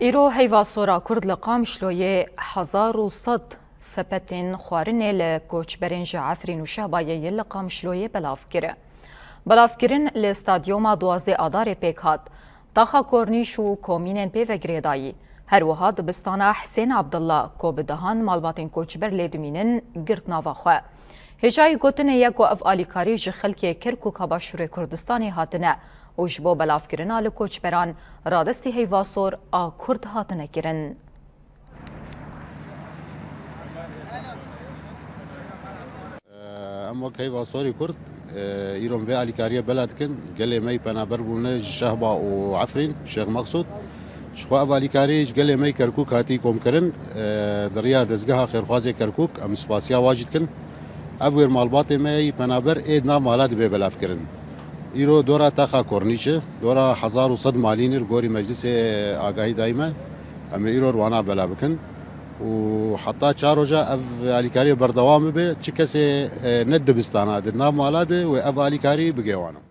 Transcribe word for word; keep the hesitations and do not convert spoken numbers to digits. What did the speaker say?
Îro heyva sora Kurd li Qamişloyê hezar û sed sepetên xwarinê li koçberên ji Efrîn û Şehbayê yên li Qamişloyê belav kir. Belavkirin li stadyoma duwazdeh Adarê pêk hat. Taxa Kornîş û komînên pê ve girêdayî. Her wiha dibistana Hisên Abdullah, ku bi dehan malbatên koçber lê dimînin, girt nava xwe. Hêjayî gotinê ye ku ev alîkarî ji xelkê Kerkûka Başûrê Kurdistanê hatine û ji bo belavkirina li koçberan radestî heyva sor a Kurd hatine kirin. Em wek heyva sorî Kurd, e, îro em vê alîkariyê bela dikin. Gelê me yî penaber bûne ji Şehba û Efrîn, Şêx Meqsûd. Ji xwe ev alîkarî ji gelê me yî Kerkûk hatî komkirin, e, di riya dezgeha xêrxwazê Kerkûk, em spasiya wa jî dikin. Ev wêr malbatê me yî penaber ê di nav mala dibê belavkirin. Îro dora taxa Kornîş e, dora hezar û sed malîn ir gorî meclisê agahî dayî me. Em ê îro wana bela bikin. Û heta çar roja ev alîkarî berdewam bibe, çi kesê, e, ne dibistana, di nav mala de wê ev alîkarî bigê wan.